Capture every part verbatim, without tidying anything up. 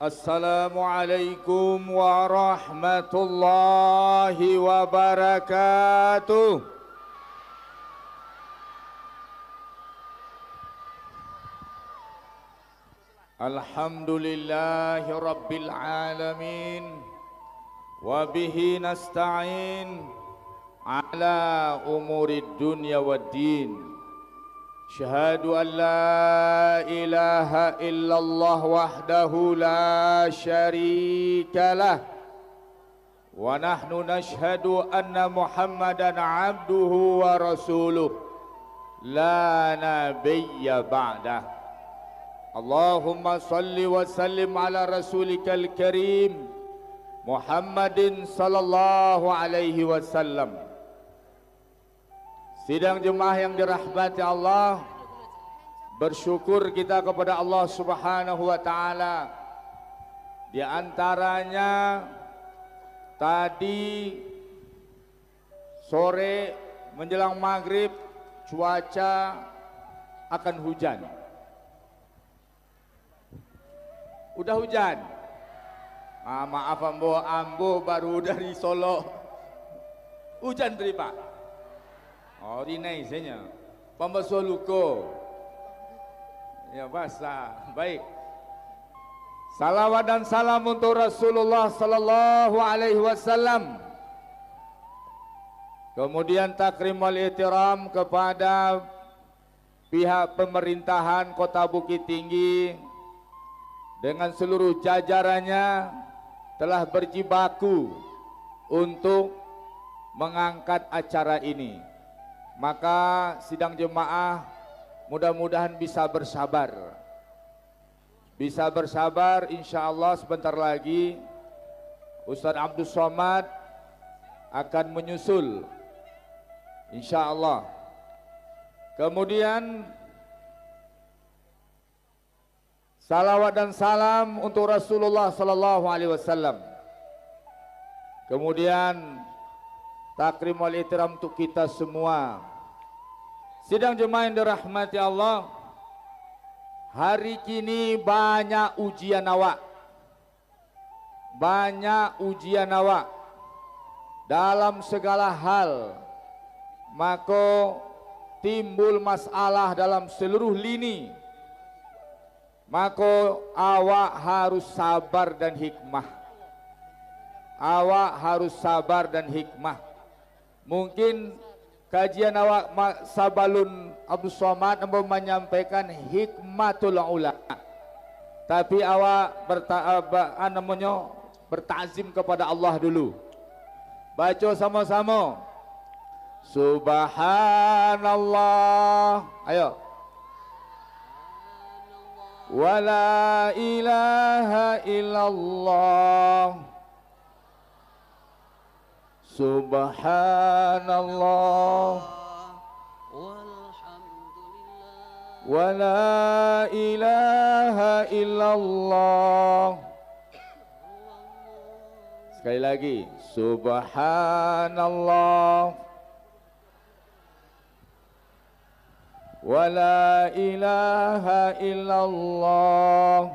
Assalamualaikum warahmatullahi wabarakatuh. Alhamdulillahi rabbil alamin. Wa bihi nasta'in ala umurid dunya waddin. Asyhadu an la ilaha illallah wahdahu la syarikalah. Wa nahnu nashhadu anna Muhammadan abduhu wa rasuluh, la nabiyya ba'dah. Allahumma salli wa sallim ala rasulikal karim, Muhammadin sallallahu alaihi wasallam. Sidang jemaah yang dirahmati Allah, bersyukur kita kepada Allah Subhanahu wa Ta'ala. Di antaranya, tadi sore menjelang maghrib, cuaca akan hujan. Udah hujan? Ah, maaf ambo, ambo baru dari Solok. Hujan tadi, Pak? Oh, rinai saja. Pambasuah luko. Ya, basah. Baik. Salawat dan salam untuk Rasulullah sallallahu alaihi wasallam. Kemudian takrim wal ihtiram kepada pihak pemerintahan Kota Bukittinggi dengan seluruh jajarannya telah berjibaku untuk mengangkat acara ini. Maka sidang jemaah mudah-mudahan bisa bersabar. Bisa bersabar, insya Allah sebentar lagi Ustaz Abdul Somad akan menyusul. Insya Allah. Kemudian, salawat dan salam untuk Rasulullah sallallahu alaihi wasallam. Kemudian, takrim wal ihtiram untuk kita semua. Sidang jemaah yang dirahmati Allah, hari kini banyak ujian awak. Banyak ujian awak dalam segala hal, mako timbul masalah dalam seluruh lini, mako awak harus sabar dan hikmah. Awak harus sabar dan hikmah. Mungkin kajian awak ma-, sabalun Abdul Somad ambo manyampaikan hikmatul ulama. Tapi awak berta-, eh, ba-, ah, namonyo, bertakzim kepada Allah dulu. Baco samo-samo. Subhanallah. Ayo. Wala ilaha illallah. Subhanallah. Walhamdulillah. Wala ilaha illallah. Sekali lagi, subhanallah. Wala ilaha illallah.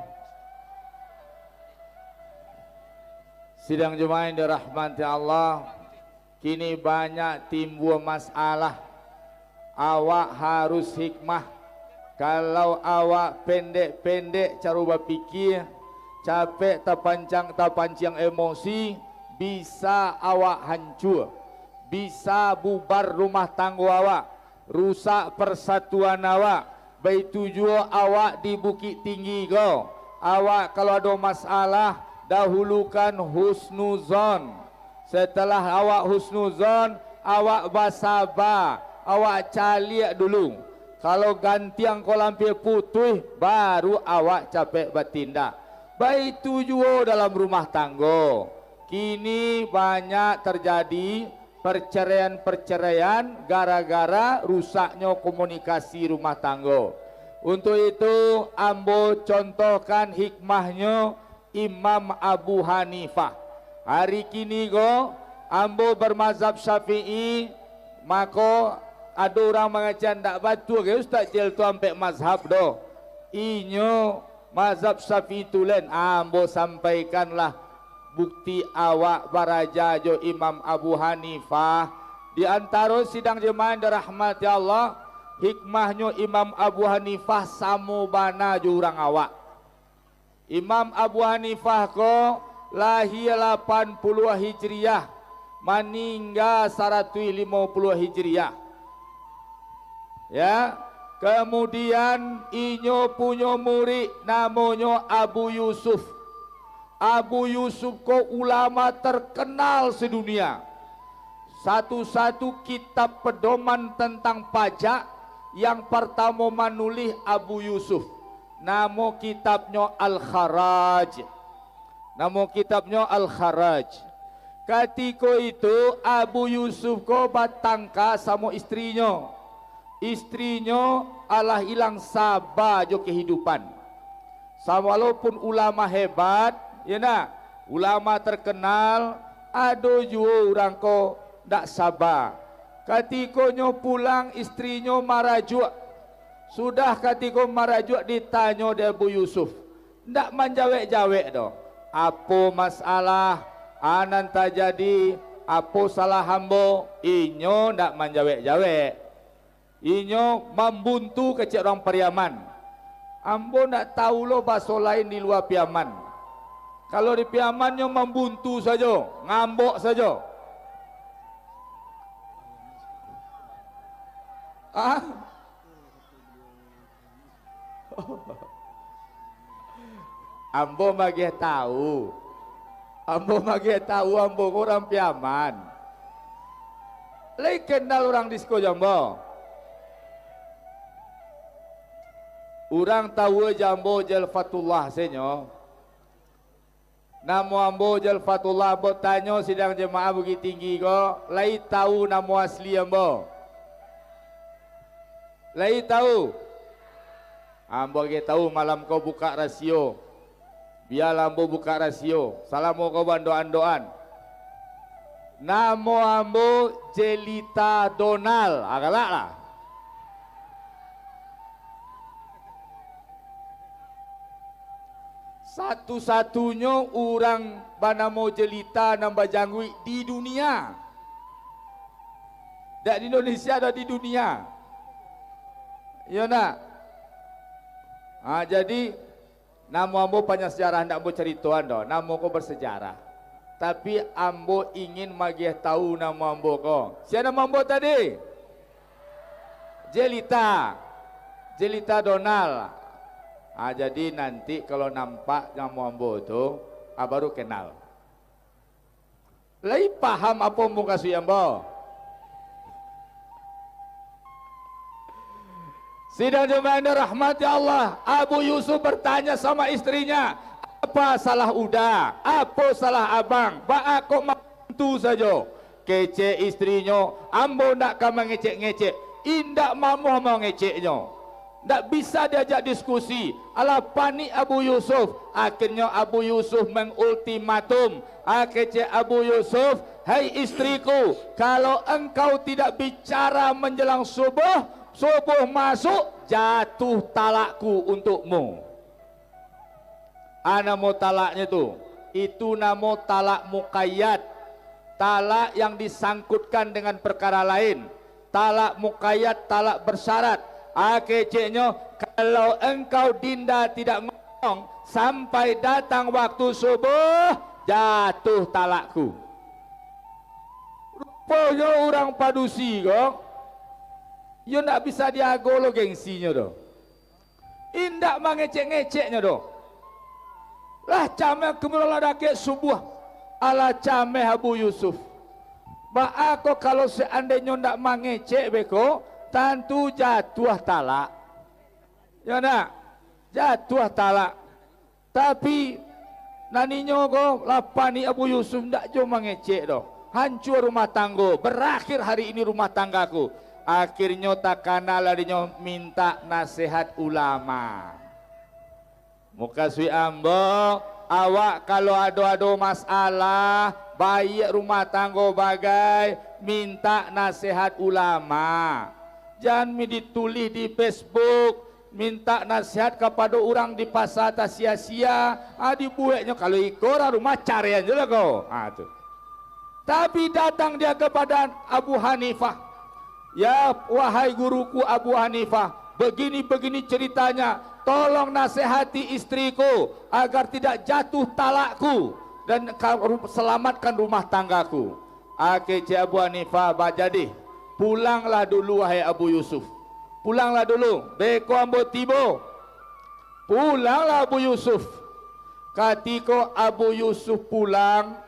Sidang jemaah yang dirahmati Allah, kini banyak timbua masalah. Awak harus hikmah. Kalau awak pendek-pendek caro bapikia, capek tapancang-tapanciang emosi, bisa awak hancua, bisa bubar rumah tanggo awak, rusak persatuan awak. Baitu juo awak di Bukittinggi ko, awak kalau ado masalah, dahulukan husnuzon. Setelah awak husnuzon, awak basaba, awak caliak dulu. Kalau gantiang ko lampia putuih, baru awak capek batindak. Baitu juo dalam rumah tanggo. Kini banyak terjadi perceraian-perceraian gara-gara rusaknyo komunikasi rumah tanggo. Untuk itu, ambo contohkan hikmahnyo Imam Abu Hanifah. Hari kini ko, ambo bermazhab Syafi'i, mako, ado urang mangecek, "Ndak batua ka Ustaz Jel tu ampek mazhab doh." Inyo Mazhab Syafi'i tulen, ambo sampaikanlah bukti awak baraja jo Imam Abu Hanifah. Di antaro sidang jemaah yang dirahmati Allah, hikmahnyo Imam Abu Hanifah samo bana jo urang awak. Imam Abu Hanifah ko lahia lapan puluah Hijriah, maningga saratuih limo puluah Hijriah. Ya, kemudian inyo punyo murid namonyo Abu Yusuf. Abu Yusuf ko ulama terkenal sedunia. Satu-satu kitab pedoman tentang pajak yang partamo manulih Abu Yusuf. Namo kitabnyo Al-Kharaj. Namo kitabnyo Al-Kharaj. Katiko itu, Abu Yusuf ko batangka samo istrinyo. Istrinyo alah ilang saba jo kehidupan. Sa-, walaupun ulama hebat, ya nak, ulama terkenal, ado juo urang ko ndak saba. Katikonyo pulang, istrinyo marajuak. Sudah katiko marajuak, ditanyo dek Abu Yusuf, ndak manjawek-jawek doh. Apo masalah, a, nan tajadi? Apo salah ambo? Inyo ndak manjawek-jawek. Inyo mambuntu kecek urang Pariaman. Ambo ndak tahu lo baso lain di lua Piaman. Kalau di Piaman nyo mambuntu sajo, ngambok sajo. Ah? Ambo magiah tahu. Ambo magiah tahu, ambo ko urang Piaman. Lai kenal urang di siko jo ambo? Urang tahu jo ambo Jalfatullah senyo. Namo ambo Jalfatullah, ambo tanyo sidang jamaah Bukittinggi ko, lai tahu namo asli ambo? Lai tahu? Ambo agiah tahu malam ko, bukak rasio. Bialah ambo bukak rasio, salamo ko baandokan-andokan. Namo ambo Jelita Donald, ah, galaklah. Satu-satunyo urang banamo Jelita nan bajangguik di dunia. Dak di Indonesia, dak di dunia. Iyo ndak? Ha, jadi, namo ambo panjang sejarah, ndak ambo caritoan doh. Namo ko bersejarah. Tapi ambo ingin magiah tahu namo ambo ko. Sia namo ambo tadi? Jelita. Jelita Donald. Ah, jadi nanti kalau nampak namo ambo tu, ah, baru kenal. Lai paham apo mukasuik ambo? Sidang jamaah yang dirahmati Allah, Abu Yusuf bertanya sama istrinya, "Apa salah Uda? Apo salah abang? Baa kok mantu sajo?" Kecek istrinyo, "Ambo ndak ka mangecek-ngecek." Indak mamuah mangeceknyo. Ndak bisa diajak diskusi. Alah panik Abu Yusuf. Akhirnyo Abu Yusuf mengultimatum. Ah, kecek Abu Yusuf, "Hai istriku, kalau engkau tidak bicara menjelang subuh, subuh masuk, jatuh talakku untukmu." Ah, namo talaknyo tu? Itu namo talak muqayyad. Talak yang disangkutkan dengan perkara lain. Talak muqayyad, talak bersyarat. Ah, keceknyo, "Kalau engkau, Dinda, tidak ngomong sampai datang waktu subuh, jatuh talakku." Ruponyo urang padusi ko, yo ndak bisa diago lo gengsinyo doh. Indak mangecek-ngeceknyo doh. Lah cameh, kemudian lah dakek subuah. Alah cameh Abu Yusuf. Baa ko kalau seandainyo ndak mangecek beko, tantu jatuah talak. Yo ndak? Jatuah talak. Tapi, nan inyo ko, lah panik Abu Yusuf, ndak jo mangecek doh. Hancua rumah tanggo, barakhir hari ini rumah tanggaku. Akhirnyo takana lah dinyo mintak nasehat ulama. Mukasuik ambo, awak kalau ado-ado masalah, baiak rumah tanggo bagai, mintak nasehat ulama. Jan mi ditulih di Facebook, mintak nasihat kapado urang di pasa tasia-sia, ah, dibueknyo, kalau iko urang rumah, caraian jo lah ko. Ah, tu. Tapi datang dia kepada Abu Hanifah, "Ya, wahai guruku Abu Hanifah, begini-begini ceritanya, tolong nasihati istriku agar tidak jatuh talakku dan ka-, ru-, selamatkan rumah tanggaku." Kecek Abu Hanifah, "Bak jadi, pulanglah dulu, wahai Abu Yusuf. Pulanglah dulu, beko ambo tibo." Pulanglah Abu Yusuf. Katiko Abu Yusuf pulang,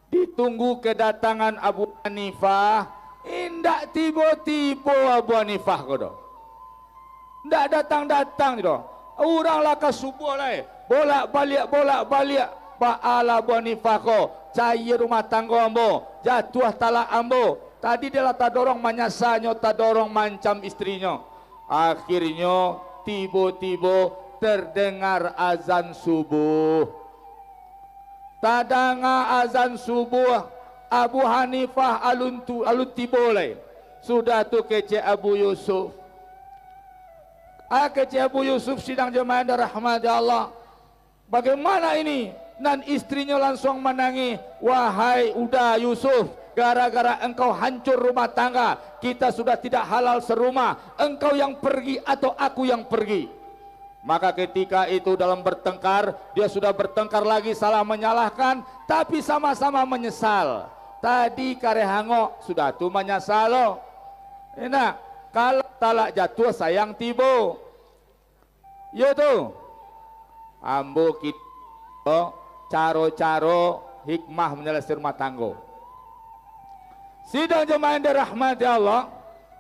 ditunggu kedatangan Abu Hanifah, indak tibo-tibo Abu Hanifah ko doh. Ndak datang-datang doh. Urang lah ka subuah lai. Bolak-baliak, bolak-baliak. Baalah Abu Hanifah ko, caia rumah tanggo ambo, jatuah talak ambo. Tadi dia lah tadorong manyasanyo, tadorong maancam istrinyo. Akhirnyo, tibo-tibo terdengar azan subuh. Tadanga azan subuh, Abu Hanifah alun tu, alun tibo lai. Sudah tu kecek Abu Yusuf. Ah, kecek Abu Yusuf, sidang jamaah yang dirahmati Allah. Bagaimana ini? Nan istrinyo lansuang manangih, "Wahai Uda Yusuf, gara-gara engkau hancur rumah tangga, kita sudah tidak halal serumah. Engkau yang pergi atau aku yang pergi?" Maka ketika itu dalam bertengkar, dia sudah bertengkar lagi, salah menyalahkan, tapi sama-sama menyesal. Tadi kareh angok, sudah tu manyasal lo. Enak, kalau talak jatuah, sayang tibo. Iyo tu. Ambo kito caro-caro hikmah manyalaikan rumah tanggo. Sidang jamaah yang dirahmati Allah,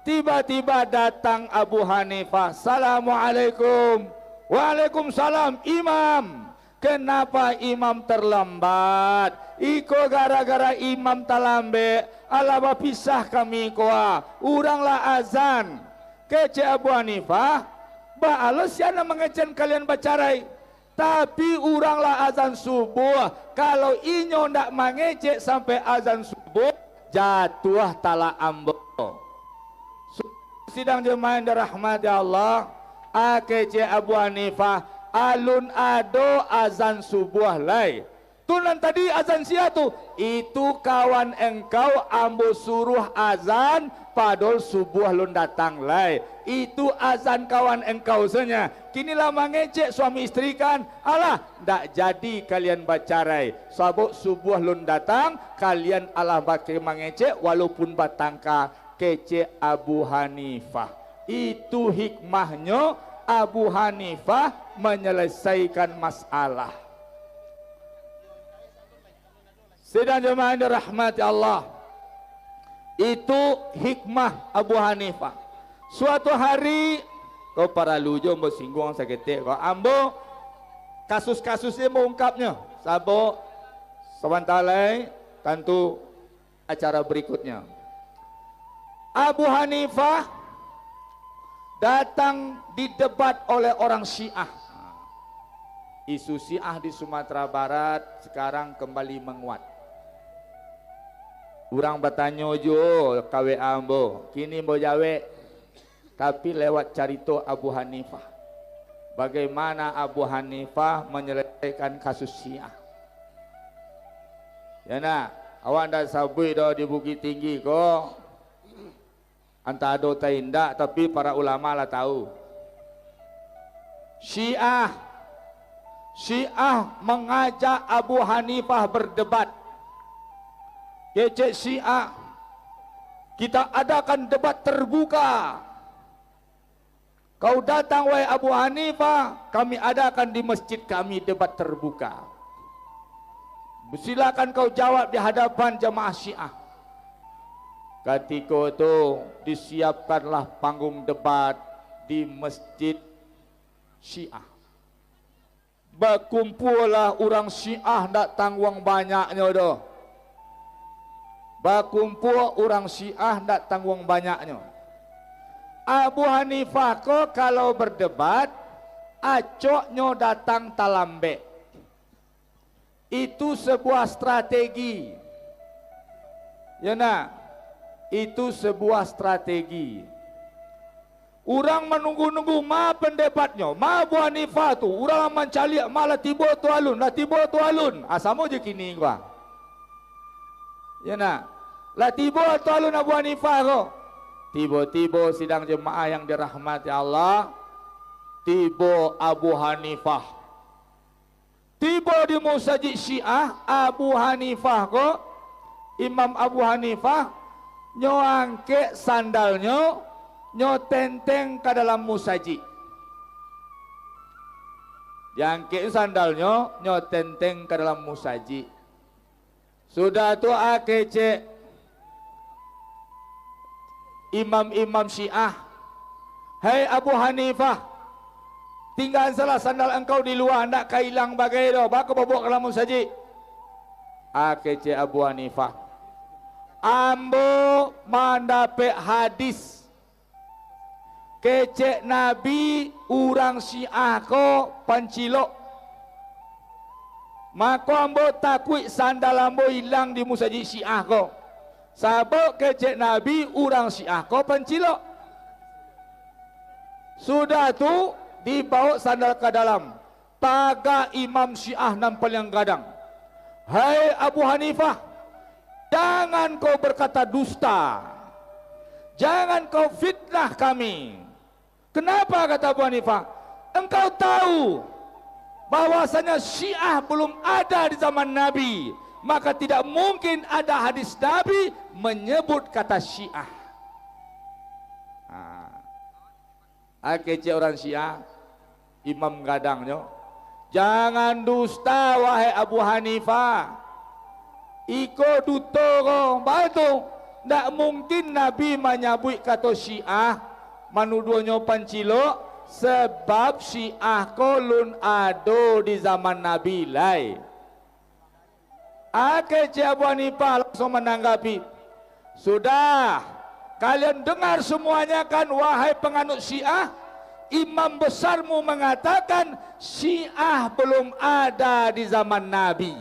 tiba-tiba datang Abu Hanifah, "Assalamualaikum." "Waalaikumsalam, Imam." "Kenapa Imam terlambat?" "Iko gara-gara Imam talambek, alah bapisah kami ko ah. Urang lah azan." Kecek Abu Hanifah, "Baa lo sia nan mangecek kalian bacarai? Tapi urang lah azan subuah, kalau inyo ndak mangecek sampai azan subuah, jatuah talak ambo." Su-, sidang jamaah yang dirahmati Allah, ah, kecek Abu Hanifah, "Alun ado azan subuah lai." "Tu nan tadi azan sia tu?" "Itu kawan engkau ambo suruah azan, padahal subuah lun datang lai. Itu azan kawan engkau sajo. Kini lah mangecek suami istri kan? Alah, ndak jadi kalian bacarai. Sabab subuah lun datang, kalian alah bakeh mangecek walaupun batangka," kecek Abu Hanifah. Itu hikmahnyo Abu Hanifah manyalaikan masalah. Sidang jamaah yang dirahmati Allah, itu hikmah Abu Hanifah. Suatu hari, ko paralu jo ambo singguang saketek ko. Ambo kasus-kasusnyo ambo ungkapnyo, sabab sabanta lai tantu acara berikutnya. Abu Hanifah datang didebat oleh orang Syiah. Isu Syiah di Sumatera Barat sekarang kembali menguat. Urang batanyo juo ka W A ambo, kini ambo jawek, tapi lewat carito Abu Hanifah. Bagaimana Abu Hanifah menyelesaikan kasus Syiah? Ya nak, awak ndak sabuik doh di Bukittinggi ko. Antah ado atau indak, tapi para ulama lah tahu. Syiah, Syiah mengajak Abu Hanifah berdebat. Kecek Syiah, "Kita adakan debat terbuka. Kau datang, wahai Abu Hanifah, kami adakan di masjid kami debat terbuka." "Silakan kau jawab di hadapan jamaah Syiah." Katiko tu, disiapkanlah panggung debat di masjid Syiah. Bakumpualah urang Syiah ndak tangguang banyaknyo doh. Bakumpua urang Syiah ndak tangguang banyaknyo. Abu Hanifah ko kalau berdebat, acoknyo datang talambek. Itu sebuah strategi. Ya nak, itu sebuah strategi. Urang manunggu-nunggu, ma pandapatnyo, ma Abu Hanifah tu. Urang lah mancaliak, ma lah tibo tu alun, lah tibo tu alun. Ah, samo je kini ko, ah. Yo nak? Lah tibo tu alun Abu Hanifah ko. Tibo-tibo sidang jemaah yang dirahmati Allah, tibo Abu Hanifah. Tibo di musajik Syiah, Abu Hanifah ko, Imam Abu Hanifah, nyo angkek sandalnyo, nyo tenteng ka dalam musajik. Diangkek sandalnyo, nyo tenteng ka dalam musajik. Sudah tu, ah, kecek imam-imam Syiah, "Hai Abu Hanifah, tinggaan salah sandal engkau di lua, ndak ka ilang bagai doh, baa kok babaok ka dalam musajik?" Ah, kecek Abu Hanifah, "Ambo mandapek hadis, kecek Nabi, urang Syiah ko pancilok. Mako, ambo takuik sandal ambo ilang di musajik Syiah ko, sabab kecek Nabi, urang Syiah ko pancilok." Sudah tu, dibaok sandal ka dalam. Tagak imam Syiah nan paliang gadang, "Hai Abu Hanifah, jangan kau berkata dusta. Jangan kau fitnah kami." "Kenapa?" kata Abu Hanifah. "Engkau tahu bahwasanya Syiah belum ada di zaman Nabi, maka tidak mungkin ada hadis Nabi menyebut kata Syiah." Ha. Ah, kecek urang Syiah, imam gadangnyo, "Jangan dusta, wahai Abu Hanifah. Iko duto ko, baa tu? Ndak mungkin Nabi manyabuik kato Syiah, manuduahnyo pancilok, sabab Syiah ko lun ado di zaman Nabi lai." Ah, kecek Abu Hanifah langsuang mananggapi, "Sudah, kalian dengar semuanya kan, wahai panganut Syiah? Imam besarmu mengatakan Syiah belum ada di zaman Nabi.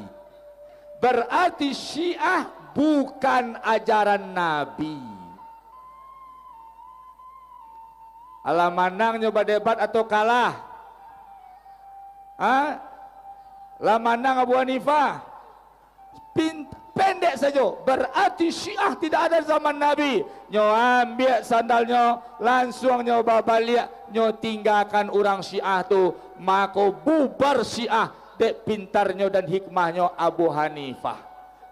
Berarti Syiah bukan ajaran Nabi." Alah manang nyo badebat atau kalah? Ha? Lah manang Abu Hanifah? Pin-, pendek sajo. Berarti Syiah tidak ada zaman Nabi. Nyo ambiak sandalnyo, lansuang nyo babaliak, nyo tinggakan urang Syiah tu. Mako bubar Syiah, dek pintarnyo dan hikmahnyo Abu Hanifah.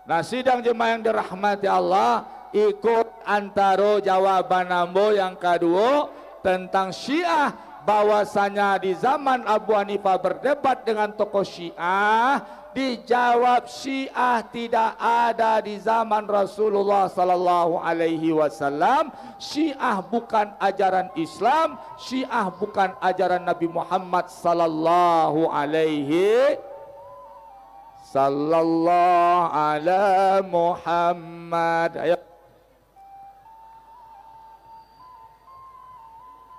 Nah, sidang jemaah yang dirahmati Allah, iko antaro jawaban ambo yang kaduo tentang Syiah, bahwasanya di zaman Abu Hanifah berdebat dengan tokoh Syiah, dijawab Syiah tidak ada di zaman Rasulullah sallallahu alaihi wasallam, Syiah bukan ajaran Islam, Syiah bukan ajaran Nabi Muhammad sallallahu alaihi Sallallahu ala Muhammad. Ayo.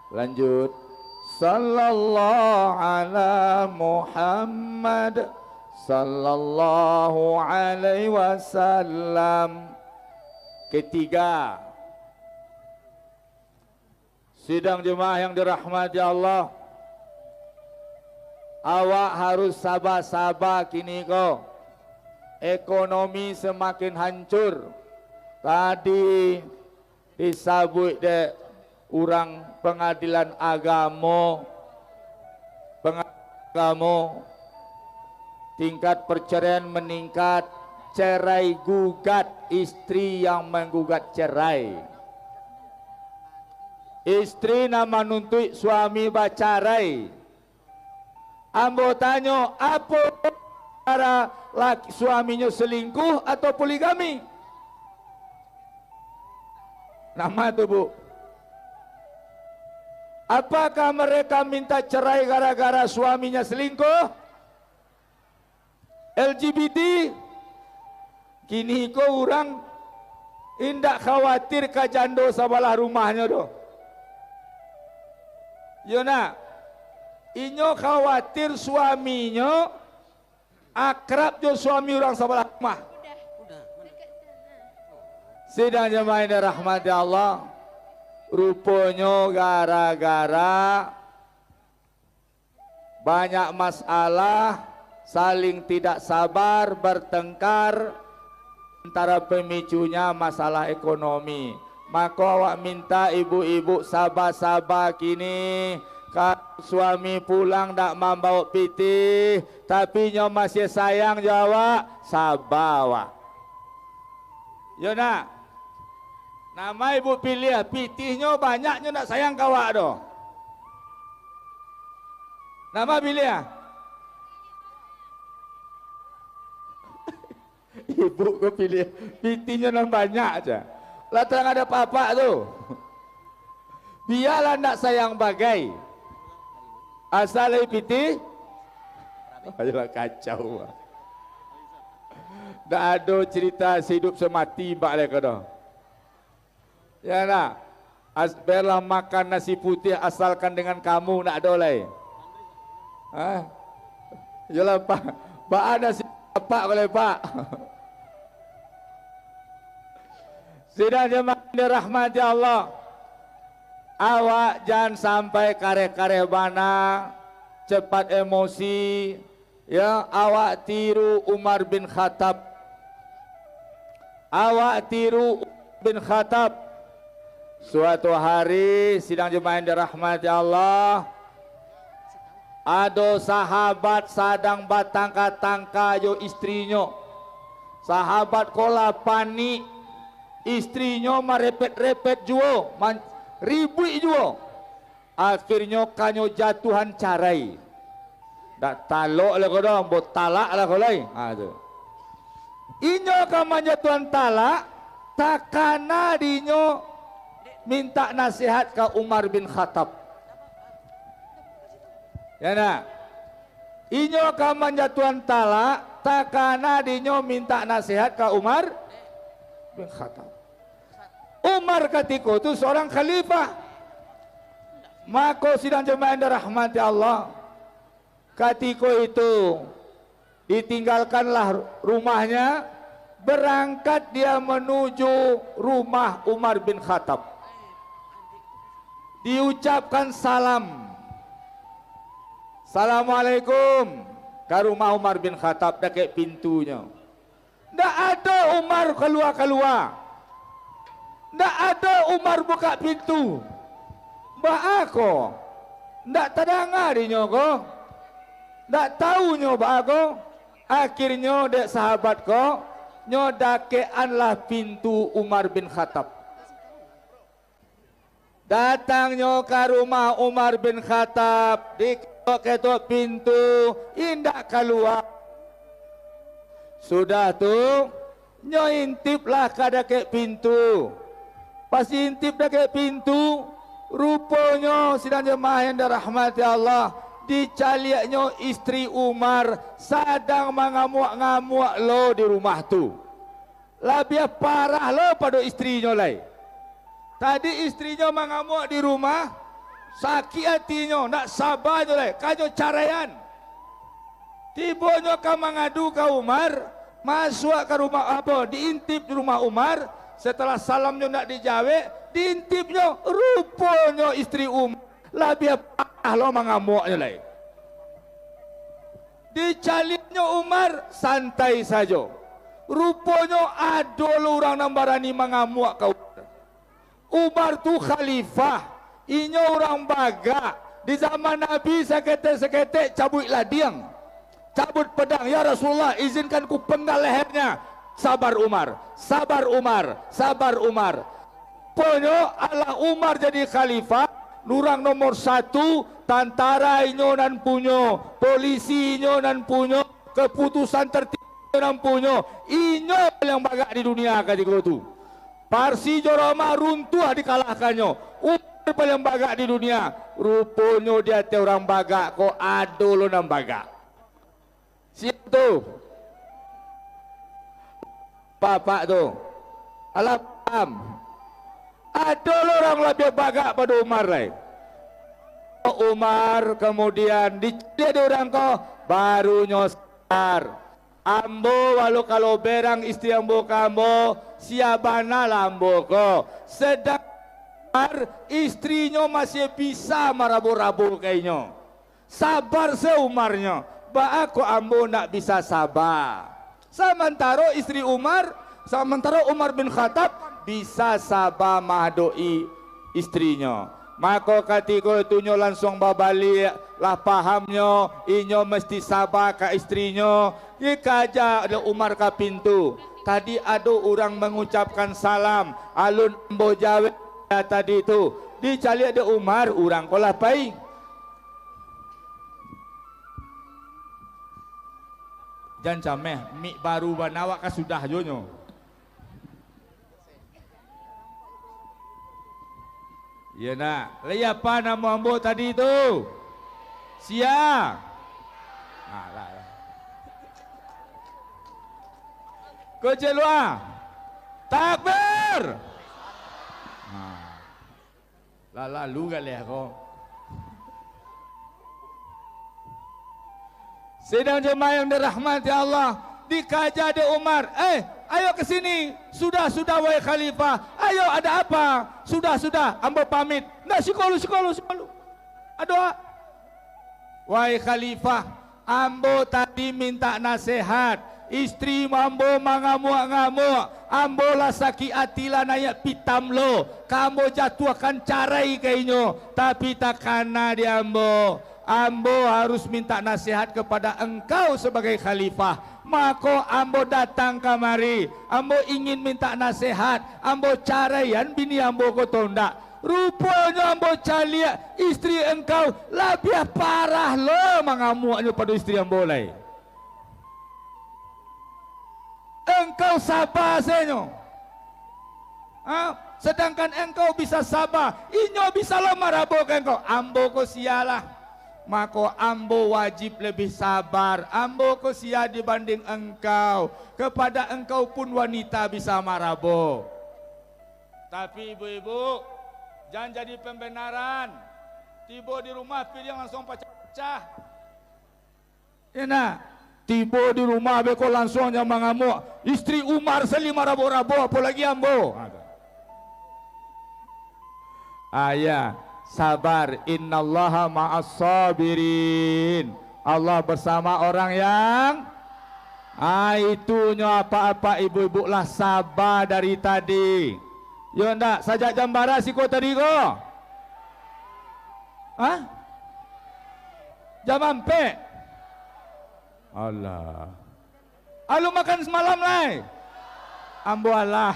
Lanjut. Sallallahu ala Muhammad. Sallallahu alaihi wasallam. Ketiga. Sidang jemaah yang dirahmati Allah, awak harus saba-saba kini ko. Ekonomi samakin hancur. Tadi disabuik dek urang pangadilan agamo, pangadilan agamo, tingkat perceraian meningkat, cerai gugat, istri yang menggugat cerai. Istri nan manuntuik suami bacarai. Ambo tanyo, apo, antara laki, suaminyo selingkuh atau poligami? Nama tu, Bu? Apakah mereka minta cerai gara-gara suaminya selingkuh? L G B T, kini ko urang indak khawatir ka jando sabalah rumahnyo doh. Yo nak, inyo khawatir suaminyo akrab jo suami urang sabalah rumah. Sidang jamaah yang dirahmati Allah, Ruponyo gara-gara banyak masalah, saling tidak sabar, bertengkar, antara pemicunya masalah ekonomi. Mako awak minta ibu-ibu saba-saba kini, ka suami pulang dak mambaok pitih, tapi nyo masih sayang jo awak, saba awak. Yo nak, nama ibu piliah, pitihnyo banyak nyo ndak sayang ka awak doh. Nama piliah? Ibu ko piliah, pitihnyo nan banyak aja. Lah tang ado apak tu. Bialah ndak sayang bagai. Asal lai pitih. Ayolah kacau. Ndak ado cerita sehidup semati bak lai ko doh. Ya nak? As-, biarlah makan nasi putih asalkan dengan kamu, ndak ado lai. Hah? Yolah, Pak. Baa nasi apak ko lai, Pak? Sidang jemaah yang dirahmati Allah, awak jan sampai kareh-kareh bana, cepat emosi, ya, awak tiru Umar bin Khattab. Awak tiru Umar bin Khattab. Suatu hari, sidang jemaah yang dirahmati Allah, ado sahabat sadang batangka-tangka jo istrinyo. Sahabat ko lah panik, istrinyo marepet-repet juo, man-, ribuik juo. Akhirnyo kanyo jatuahan carai. Dak talok lah ko doh, ambo talak lah ko lai. Ha, tu. Inyo ka manjatuahan talak, takana dinyo mintak nasihat ka Umar bin Khattab. Ya nak? Inyo ka manjatuahan talak, takana dinyo mintak nasihat ka Umar bin Khattab. Umar katiko tu seorang khalifah. Mako sidang jemaah yang dirahmati Allah, katiko itu ditinggalkanlah rumahnya, berangkat dia menuju rumah Umar bin Khattab. Diucapkan salam. "Assalamualaikum," ka rumah Umar bin Khattab, dakek pintunyo. Ndak ado Umar kalua-kalua. Ndak ado Umar bukak pintu. Baa ko? Ndak tadanga dinyo ko? Ndak tau nyo baa ko? Akhirnyo dek sahabat ko, nyo dakekanlah pintu Umar bin Khattab. Datangnyo ka rumah Umar bin Khattab, diketok-ketok pintu, indak kalua. Sudah tu, nyo intiplah ka dakek pintu. Pas intip dakek pintu, ruponyo sidang jemaah yang dirahmati Allah, dicaliaknyo istri Umar sadang mangamuak-ngamuak lo di rumah tu. Labiah parah lo pado istrinyo lai. Tadi istrinyo mangamuak di rumah, sakik atinyo, ndak sabanyo lai, kanyo caraian. Tibonyo ka mangadu ka Umar, masuak ka rumah, apo, diintip di rumah Umar, setelah salamnyo ndak dijawek, diintipnyo, ruponyo istri Umar labiah parah lo mangamuaknyo lai. Dicaliaknyo Umar, santai sajo. Ruponyo ado lo urang nan barani mangamuak ka Umar. Umar tu khalifah, inyo urang bagak. Di zaman Nabi, saketek-saketek cabuik ladiang, cabuik pedang. "Ya Rasulullah, izinkan ku penggal lehernya." "Sabar Umar, sabar Umar, sabar Umar." Ruponyo alah Umar jadi khalifah, urang nomor satu, tantara inyo nan punyo, polisi inyo nan punyo, keputusan tertinggi inyo nan punyo, inyo paliang bagak di dunia katiko tu. Parsi jo Roma runtuah dikalahkannyo, Umar paliang bagak di dunia, ruponyo di ateh urang bagak ko ado lo nan bagak. Siap tu. Bapak tu. Alah paham. Ado lo urang labiah bagak pado Umar lai. Umar kemudian dicaliak dek urang ko, barunyo sadar. Ambo walau kalau berang istri ambo ka ambo, sia bana lah ambo ko. Sedang Umar, istrinyo masih bisa marabo-rabo ka inyo. Sabar se Umarnyo, baa kok ambo ndak bisa saba? Samantaro istri Umar, samantaro Umar bin Khattab bisa saba maadopi istrinyo. Mako, katiko itu nyo lansuang babaliak, lah pahamnyo, inyo mesti saba ka istrinyo. Dikaja dek Umar ka pintu. Tadi ado urang mangucapkan salam, alun ambo jawek tadi tu. Dicaliak dek Umar, urang ko lah pai. Jan cameh, mik baru bana awak ka sudah jo nyo. Iyo nak, lai apa namo ambo tadi tu? Sia. Alah, alah. Kecewa. Takbir. Nah. Lah lalu galeh ko. Sidang jemaah yang dirahmati Allah, dikaja dek Umar, "Eh, ayo ke sini. Sudah, sudah, wahai khalifah. Ayo, ada apa? Sudah, sudah, ambo pamit." "Ndak, siko lu, siko lu, siko lu. Ado a-" "Wahai khalifah, ambo tadi mintak nasehat. Istri ambo mangamuak-ngamuak. Ambo lah sakik ati, lah naiak pitam lo. Ka ambo jatuahkan carai ka inyo. Tapi takana di ambo. Ambo harus mintak nasehat kepada engkau sebagai khalifah. Mako ambo datang kamari. Ambo ingin mintak nasehat. Ambo caraian bini ambo ko tu ndak? Ruponyo ambo caliak istri engkau labiah parah lo mangamuaknyo pado istri ambo lai. Engkau saba sajo. Ha? Sadangkan engkau bisa saba, inyo bisa lo marabo ka engkau. Ambo ko sia lah. Mako ambo wajib labiah sabar. Ambo ko sia dibanding engkau. Kepada engkau pun wanita bisa marabo." Tapi ibu-ibu, jan jadi pambenaran. Tibo di rumah piriang lansuang pacah-pacah. Iyo nak, tibo di rumah beko lansuang nyo mangamuak. Istri Umar sali marabo-rabo, apolagi ambo. Ayah, sabar. Innallaha ma'as sabirin. Allah bersama orang yang, ah, itunyo apak-apak ibu-ibu lah saba dari tadi. Yo ndak, sajak jam bara siko tadi ko? Hah? Jam ampek? Alah. Alun makan samalam lai? Ambo alah.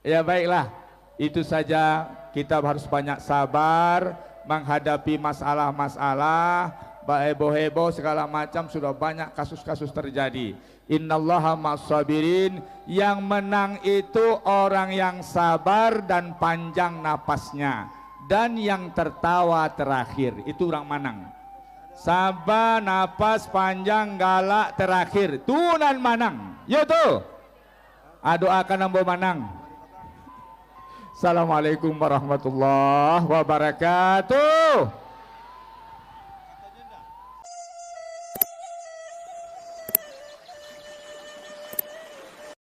Ya, baiklah, itu saja. Kita harus banyak sabar menghadapi masalah-masalah, baheboh-heboh, segala macam, sudah banyak kasus-kasus terjadi. Innallaha ma'as sabirin, yang menang itu orang yang sabar dan panjang napasnya, dan yang tertawa terakhir, itu urang manang. Saba, napas panjang, galak terakhir, tu nan manang. Yo tu. Ah, doakan ambo manang. Assalamualaikum warahmatullahi wabarakatuh.